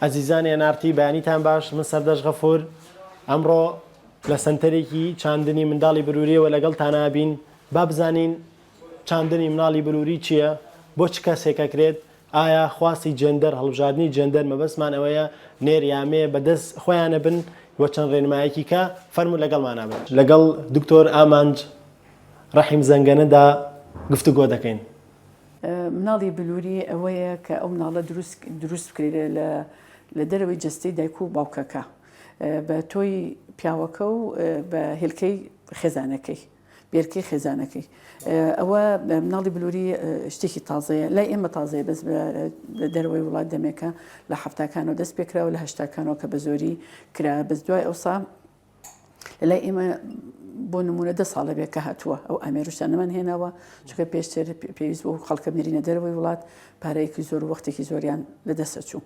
ئەزیزانی NRT بەیانیتان باش من سەردەشت غەفور ئەمڕۆ لە سەنتەرێکی چاندنی منداڵی بروریەوە لەگەڵتانا بین با بزانین چاندنی مناڵی بروری چییە بۆ چ کەسێک ئەکرێت ئایا خواستی جێندەر هەڵبژاردنی جێندەر مەبەستمان ئەوەیە نێر یا مێ بەدەست خۆیانە بن و چەند ڕێنمایەکی کە فەرموو لەگەڵمانا بن. لەگەڵ دکتۆر ئامانج ڕەحیم زەنگەنەدا گفتوگۆ دەکەین. مناڵی بلوری ئەوەیە کە ئەو مناڵە دروست دروست بکرێت لە لە دەرەوەی جەستەی دایک و باوکەکە بە تۆی پیاوەکە و بە هێلکەی خێزانەکەی بێرکەی خێزانەکەی ئەوە مناڵی بلوری شتێکی تازەیە لای ئێمە تازەیە بەس لە دەرەوەی وڵات دەمێکە لە حەفتاکانەوە دەست پێکراوە لە هەشتاکانەوە کە بە زۆری کرا بەس دوای ئەوسا لەلای ئێمە بۆ نمونە دە ساڵە بێ کە هاتووە ئەو ئامێروشتانەمان هێناوە چونکە پێشتر پێویست بۆ خەڵکە بنێرینە دەرەوەی وڵات پارەیەکی زۆر و وەختێکی زۆریان لە دەستە چوو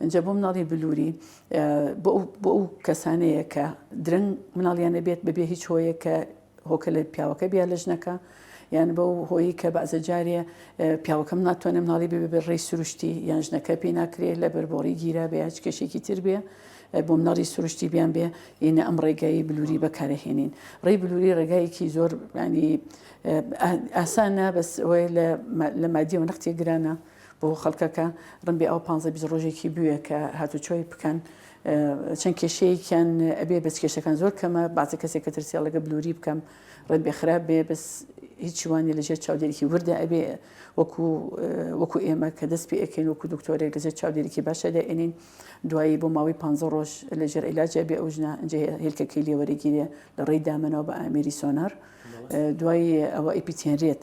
ئینجا بۆ مناڵی بلووری بۆ ئەو کەسانەیە کە درەنگ مناڵیانە بێت بەبێ هیچ هۆیە کە هۆکە لە پیاوەکە بیا لە ژنەکە یان بەو هۆی کە بەعزە جارێ پیاوەکەم ناتوانێت مناڵی بێ بێ ڕێی سروشتی یان ژنەکە پێی ناکرێ لە بەربۆڕی گیرا بێ هیچ کێشێکی تر بێ بۆ مناڵی سروشتی بیان بێ ئینە ئەم ڕێگای بلوری بەکارهێنین ڕێی بلوری ڕێگایەکی زۆر ینی ئاسانە بەس ئەوەی لە مادیەوە نەختێ گرانە بۆ خەڵکەکە ڕنبێ ئەو 15 20 ڕۆژێکی بوێ کە هاتوچۆی بکەن چەند کێشەیەکیان ئەبێ بەس کێشەکان زۆر کەمە بازە کەسێک کە ترسیاڵەکە بلوری بکەم ڕێت بێ خراپ بێ بەس هیچی وانە لەژێر چاودێریکی وردە ئەبێ وەکو وەکو ئێمە کە دەست پێ ئەکەین وەکو دکتۆرێک لەژێر چاودێریکی باشە دائێنین دوایی بۆ ماوەی پ ڕۆژ لەژێر عیلاج ئەبێ ئەو ژنە ئەنجە هێلکەکەی لێ وەرەگیرێ لە ڕێی دامەنەوە بە ئامێری سۆنار دوای ئەوە ئەیپیتێنرێت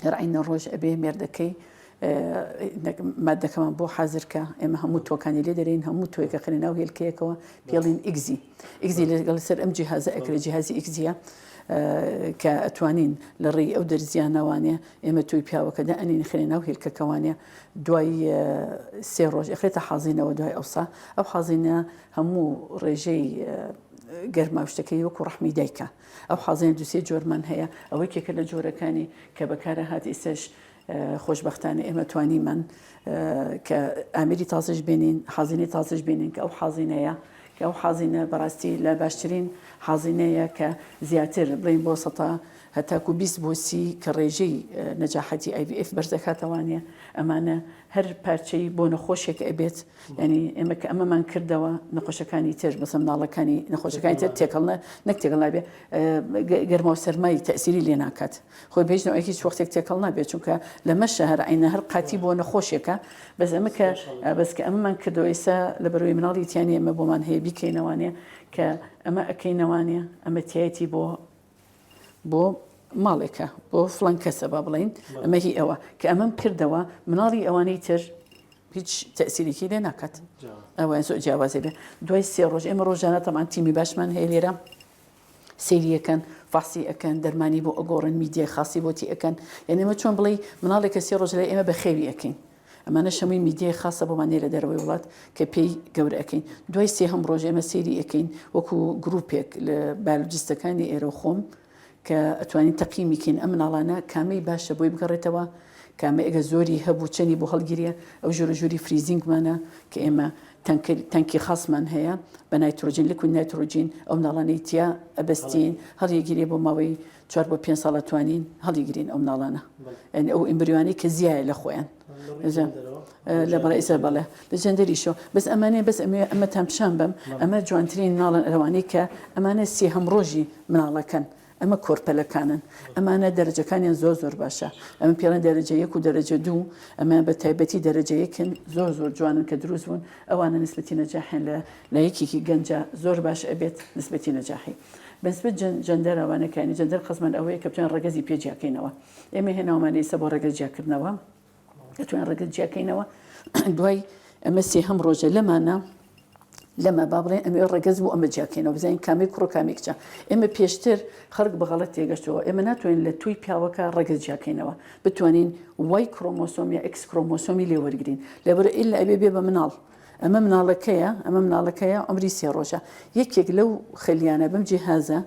هەر عینە ڕۆژ ئەبێ مێردەکەی مادەکەمان بۆ حازرکە ئێمە هەموو تۆکانی لێ دەرین هەموو تۆیەکە خەنە ناو هێلکەیەکەوە پێڵین ICSI ICSI لەگەڵ سەر ئەم جیهازە ئەکرێ جیهازی ICSI یە کە ئەتوانین لە ڕێی ئەو دەرزیانەوانێ ئێمە تۆی پیاوەکە دائەنین خێنە ناو هێلکەکەوانێ دوای سێ ڕۆژ ئەخرێتە حازینەوە دوای ئەوسا ئەو حازینە هەموو ڕێژەی گەرما شتەکەی وەکو ڕەحمی دایکە ئەو حازینە دوسێ جۆرمان هەیە ئەوەی کێکە لە جۆرەکانی کە بەکارە هات ئیسەش خۆشبەختانە ئێمە توانیمان کە ئامێری تازەش بێنین حازینەی تازەش بێنین کە ئەو حازینەیە کە ئەو حازینە بەڕاستی لە باشترین حازینەیە کە زیاتر بڵین بۆ سەتا هەتاکو 20 بۆ سی کە ڕێژەی نەجاحەتی IVF بەرزەکاتەوانە ئەمانە هەر پارچەی بۆ نەخۆشێک ئەبێت ینی ئێمە کە ئەمەمان کردەوە نەخۆشەکانی تر بەسە مناڵەکانی نەخۆشەکانی تر تێکەڵ نەک تێکەڵ نابێ گەرما و سەرمای تەسیری لێ ناکات خۆی بە هیچ نەوعێک هیچ وەختێک تێکەڵ نابێت چونکە لەمەشە هەر عینە هەر قاتی بۆ نەخۆشێکە بەس ئەمە کە بەس کە ئەمەمان کردەوە ئێستا لە بەرەوەی مناڵی تیانی ئەمە بۆمان هەیە بیکەینەوانێ کە ئەمە ئەکەینەوانێ ئەمە تایەتی بۆ بۆ ماڵێکە بۆ فڵان کەسە با بڵین ئەمە هی ئەوە کە ئەمەم کردەوە مناڵی ئەوانەی تر هیچ تەسیرێکی لێ ناکات ئەوە زۆر جیاوازی بێ دوای سێ ڕۆژ ئێمە ڕۆژانە تەمان تیمی باشمان هەیە لێرە سەیری ئەکەن فەحسی ئەکەن دەرمانی بۆ ئەگۆڕن میدیای خاصی بۆ تی ئەکەن یعنی ئێمە چۆن بڵێی مناڵێک کە سێ ڕۆژ لای ئێمە بەخێوی ئەکەین ئەمانەش هەمووی میدیای خاصە بۆمان لە دەرەوەی وڵات کە پێی گەورە ئەکەین دوای سێهەم ڕۆژ ئێمە سەیری ئەکەین وەکو گروپێک لە بایۆلۆجیستەکانی ئێرە و خۆم کە ئەتوانین تەقیمی کەین ئەم مناڵانە کامەی باشە بۆی بگەڕێتەوە کامەی ئەگەر زۆری هەبوو چەنی بۆ هەڵگیرێ ئەو ژوورە ژووری freezing مانە کە ئێمە تەنکی خاصمان هەیە بە نایترۆجین liquid nitrogen ئەو مناڵانەی تیا ئەبەستین هەڵیگیرێ بۆ ماوەی چوار بۆ پێنج ساڵ ئەتوانین هەڵیگرین ئەو مناڵانە یعنی ئەو ئیمبریوانەی کە زیایە لە خۆیان لە بەڵێ ئیسا بەڵێ لە جەندەریشەوە بەس ئەمانەیە بەس ئەمێ ئەمەتان پیشان بەم ئەمە جوانترین مناڵن ئەوانەی کە ئەمانە سێهەم ڕۆژی مناڵەکەن ئەمە کۆرپەلەکانن ئەمانە دەرەجەکانیان زۆر زۆر باشە ئەمە پێڵێن دەرەجە یەک و دەرەجە دوو ئەمە بە تایبەتی دەرەجە یەکن زۆر زۆر جوانن کە دروست بوون ئەوانە نسبەتی نەجاحیان لە لە یەکێکی گەنجە زۆر باش ئەبێت نسبەتی نەجاحی بەنسبەت جەندەر ئەوانەکانی جەندەر قەزمان ئەوەیە کە بتوانین ڕەگەزی پێ جیاکەینەوە ئێمە هێناومانە ئێستا بۆ ڕەگەز جیاکردنەوە دەتوانین ڕەگەز جیاکەینەوە دوای ئەمە سێهەم ڕۆژە لەمانە لەمە با بڵێن ئەمێ ڕەگەز بوو ئەمە جیاکەینەوە بزانین کامی کوڕ و کامی کچە ئێمە پێشتر خەڵک بە غەڵەت تێگەشتەوە ئێمە ناتوانین لە توی پیاوەکە ڕەگەز جیاکەینەوە بتوانین Y chromosome یا X chromosome ی لێ وەرگین لەبەر ئیلا ئەبێ بێ بە مناڵ ئەمە مناڵەکەیە ئەمە مناڵەکەیە عمری سێ ڕۆژە یەکێک لەو خەلیانە بەم جیهازە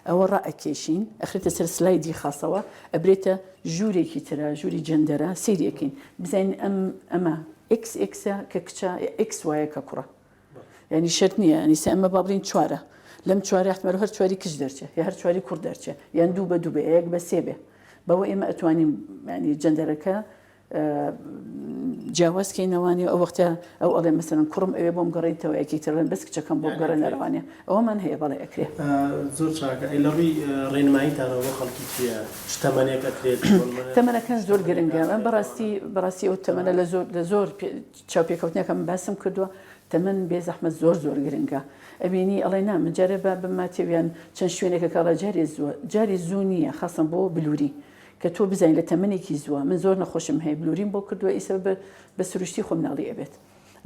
ئەوە ڕائەکێشین ئەخرێتە سەر سلایدی خاصەوە ئەبرێتە ژوورێکی ترە ژووری جەندەرە سەیری ئەکەین بزانین ئەم ئەمە. ئێکس ئێکسە کە کچە ئێکس وایە کە کوڕە یعنی شەرت نییە ینی سە ئەمە با بڵین چوارە لەم چوارە احتمال هەر چواری کچ دەرچێ یا هەر چواری کوڕ دەرچێ یان دوو بە دوو بێ یەک بە سێ بێ بەوە ئێمە ئەتوانین ینی gender ەکە جیاواز کەینەوانی ئەو وەختە ئەو ئەڵێ مەسەلەن کوڕم ئەوێ بۆم گەڕێیتەوە یەکی تر بەس کچەکەم بۆ بگەڕێنەرەوانێ ئەوەمان هەیە بەڵێ ئەکرێ. زۆر چاکە ئەی لە ڕووی ڕێنماییتانەوە بۆ خەڵکی چییە چ تەمەنێک ئەکرێت بۆ نموونە تەمەنەکان زۆر گرنگە من بەڕاستی بەڕاستی ئەو تەمەنە لە زۆر لە زۆر چاوپێکەوتنەکەم باسم کردووە تەمەن بێ زەحمەت زۆر زۆر گرنگە ئەبینی ئەڵێ نا من جارێ با بماتێ یان چەند شوێنێکە کە ئەڵێ جارێ زووە جارێ زوو نییە خاصەن بۆ بلووری کە تۆ بزانی لە تەمەنێکی زووە من زۆر نەخۆشم هەیە بلوریم بۆ کردووە ئیسە بە بە سروشتی خۆ مناڵی ئەبێت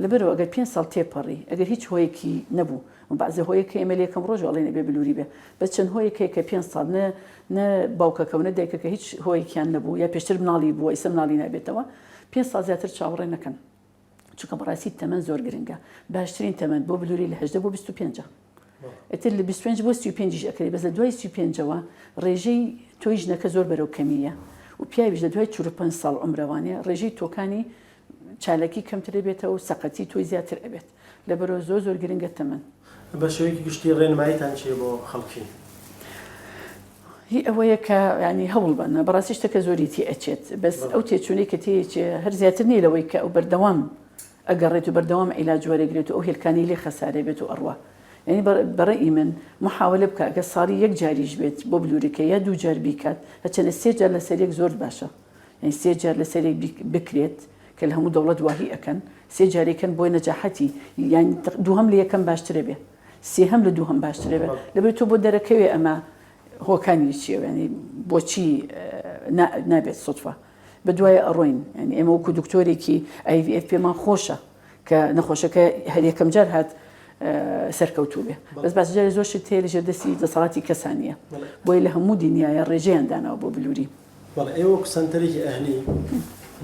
لەبەرەوە ئەگەر پێنج ساڵ تێپەڕی ئەگەر هیچ هۆیەکی نەبوو بەعزێ هۆیەک هەیە ئێمە لە یەکەم ڕۆژ ئەڵێن ئەبێ بلوری بێ بەس چەند هۆیەک هەیە کە پێنج ساڵ نە نە باوکەکە و نە دایکەکە هیچ هۆیەکیان نەبوو یا پێشتر مناڵی بووە ئیسە مناڵی نابێتەوە پێنج ساڵ زیاتر چاوەڕێ نەکەن چونکە بەڕاستی تەمەن زۆر گرنگە باشترین تەمەن بۆ بلوری لە 18 بۆ 25 ئیتر لە 25 بۆ 35 ئەکرێ بەس لە دوای 35ەوە ڕێژەی تۆی ژنەکە زۆر بەرەو کەمیە و پیاویش لە دوای 45 ساڵ عمرەوانە ڕێژەی تۆکانی چالاکی کەمتر ئەبێتەوە و سەقەتی تۆی زیاتر ئەبێت لەبەرەوە زۆر زۆر گرنگە تەمەن. بە شێوەیەکی گشتی ڕێنماییتان چییە بۆ خەڵکی؟ هی ئەوەیە کە یانی هەوڵ بەن بەڕاستی شتەکە زۆری تێ ئەچێت بەس ئەو تێچوونەی کە تێیەچێ هەر زیاتر نییە لەوەی کە ئەو بەردەوام ئەگەڕێت و بەردەوام عیلاج وەرەگرێت و ئەو هێلکانەی لێ خەسارە بێت و ئەڕوا یانی بەڕێی من محاولە بکە ئەگەر ساڵی یەک جاریش بێت بۆ بلوورەکە یا دوو جار بیکات هەرچەندە سێ جار لەسەر یەک زۆر باشە یانی سێ جار لەسەر یەک بکرێت کە لە هەموو دەوڵەت واهی ئەکەن سێ جارێکەن بۆی نەجاحەتی یان دووهەم لە یەکەم باشترە بێ سێهەم لە دووهەم باشترە بێ لەبەر تۆ بۆ دەرەکەوێ ئەمە هۆکانی چییە ینی بۆچی نابێت سوتفە بە دوای ئەڕۆین ینی ئێمە وەکو دکتۆرێکی IVF پێمان خۆشە کە نەخۆشەکە هەر یەکەم جار هات سەرکەوتوو بێ بەس باس جارێ زۆر شت هەیە لەژێر دەستی دەسەڵاتی کەسانیە بۆیە لە هەموو دنیاە ڕێژەیان داناوە بۆ بلوری. بەڵێ ئێوە وەکو سەنتەرێکی ئەهلی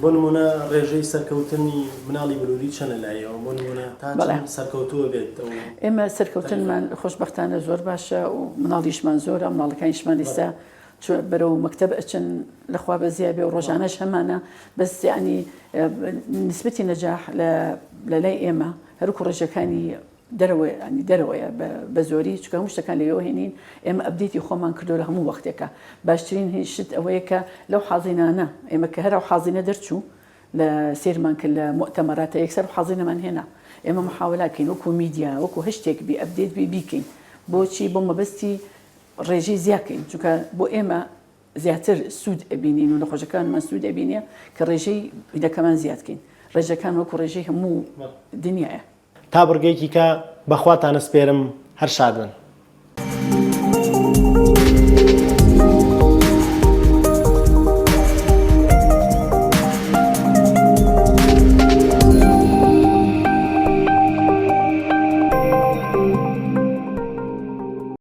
بۆ نموونە ڕێژەی سەرکەوتنی مناڵی بلوری چەنە لای ئێوە بۆ نموونە تا چەند سەرکەوتووە بێت ئەو ئێمە سەرکەوتنمان خۆشبەختانە زۆر باشە و مناڵیشمان زۆرە مناڵەکانیشمان ئیستا بەرەو مەکتەب ئەچن لەخوا بەزیا بێ و ڕۆژانەش هەمانە بەس یعنی نسبەتی نەجاح لە لای ئێمە هەروکو ڕێژەکانی دەرەوە ینی دەرەوەیە بە زۆری چونکە هەموو شتەکان لەوێوە هێنین ئێمە update ی خۆمان کردو لە هەموو وەختێکە باشترین هیچ شت ئەوەیە کە لەو حازینانە ئێمە کە هەر ئەو حازینە دەرچوو لە سێرمان کرد لە مؤتەمەراتە یەکسەر حازینەمان هێنا ئێمە محاولاکەین وەکو میدیا وەکو هەر شتێک بی update بی بیکەین بۆچی بۆ مەبەستی ڕێژەی زیاکەین چونکە بۆ ئێمە زیاتر سوود ئەبینین و نەخۆشەکانمان سوود ئەبینێ کە ڕێژەی هینەکەمان زیاد کەین ڕێژەکان وەکو ڕێژەی هەموو دنیایە. تا بڕگەیەکی کە بە خواتان ئەسپێرم هەر شاد بن.